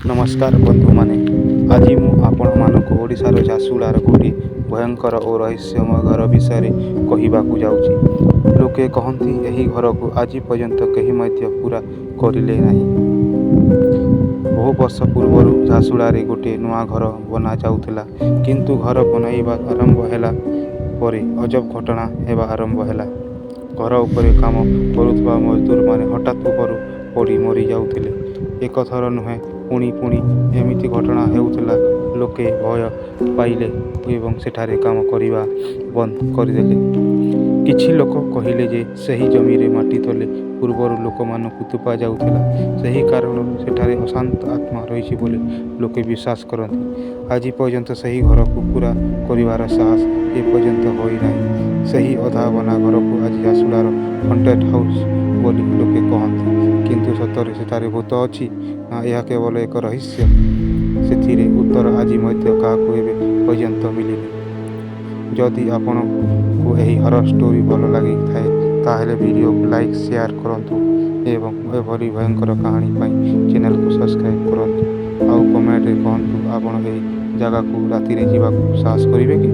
ନମସ୍କାର ବନ୍ଧୁମାନେ, ଆଜି ମୁଁ ଆପଣମାନଙ୍କୁ ଓଡ଼ିଶାର ଝାରସୁଗୁଡ଼ାର ଗୋଟିଏ ଭୟଙ୍କର ଓ ରହସ୍ୟମୟ ଘର ବିଷୟରେ କହିବାକୁ ଯାଉଛି। ଲୋକେ କହନ୍ତି, ଏହି ଘରକୁ ଆଜି ପର୍ଯ୍ୟନ୍ତ କେହି ମଧ୍ୟ ପୂରା କରିଲେ ନାହିଁ। ବହୁ ବର୍ଷ ପୂର୍ବରୁ ଝାରସୁଗୁଡ଼ାରେ ଗୋଟିଏ ନୂଆ ଘର ବନାଯାଉଥିଲା। କିନ୍ତୁ ଘର ବନାଇବା ଆରମ୍ଭ ହେଲା ପରେ ଅଜବ ଘଟଣା ହେବା ଆରମ୍ଭ ହେଲା। ଘର ଉପରେ କାମ କରୁଥିବା ମଜଦୁରମାନେ ହଠାତ୍ ଉପରୁ ପଡ଼ି ମରିଯାଉଥିଲେ। ଏକ ଥର ନୁହେଁ, ପୁଣି ପୁଣି ଏମିତି ଘଟଣା ହେଉଥିଲା। ଲୋକେ ଭୟ ପାଇଲେ ଏବଂ ସେଠାରେ କାମ କରିବା ବନ୍ଦ କରିଦେଲେ। କିଛି ଲୋକ କହିଲେ ଯେ ସେହି ଜମିରେ ମାଟି ତଳେ ପୂର୍ବରୁ ଲୋକମାନଙ୍କୁ ଦବା ଯାଉଥିଲା। ସେହି କାରଣରୁ ସେଠାରେ ଅଶାନ୍ତ ଆତ୍ମା ରହିଛି ବୋଲି ଲୋକେ ବିଶ୍ୱାସ କରନ୍ତି। ଆଜି ପର୍ଯ୍ୟନ୍ତ ସେହି ଘରକୁ ପୂରା କରିବାର ସାହସ ଏପର୍ଯ୍ୟନ୍ତ ହୋଇନାହିଁ। ସେହି ଅଧା ବନା ଘରକୁ ଆଜି ଝାରସୁଗୁଡ଼ାର ହଣ୍ଟେଡ୍ ହାଉସ୍ ବୋଲି ଲୋକେ କହନ୍ତି। କିନ୍ତୁ ସତରେ ସେଠାରେ ଭୂତ ଅଛି, ନା ଏହା କେବଳ ଏକ ରହସ୍ୟ, ସେଥିର ଉତ୍ତର ଆଜି ମଧ୍ୟ କାହାକୁ ଏବେ ପର୍ଯ୍ୟନ୍ତ ମିଳିନି। ଯଦି ଆପଣଙ୍କୁ ଏହି ହରର ଷ୍ଟୋରି ଭଲ ଲାଗିଥାଏ, ତାହେଲେ ଭିଡ଼ିଓକୁ ଲାଇକ୍, ସେୟାର କରନ୍ତୁ ଏବଂ ଏଭଳି ଭୟଙ୍କର କାହାଣୀ ପାଇଁ ଚ୍ୟାନେଲକୁ ସବସ୍କ୍ରାଇବ୍ କରନ୍ତୁ। ଆଉ କମେଣ୍ଟରେ କହନ୍ତୁ, ଆପଣ ଏହି ଜାଗାକୁ ରାତିରେ ଯିବାକୁ ସାହସ କରିବେ କି?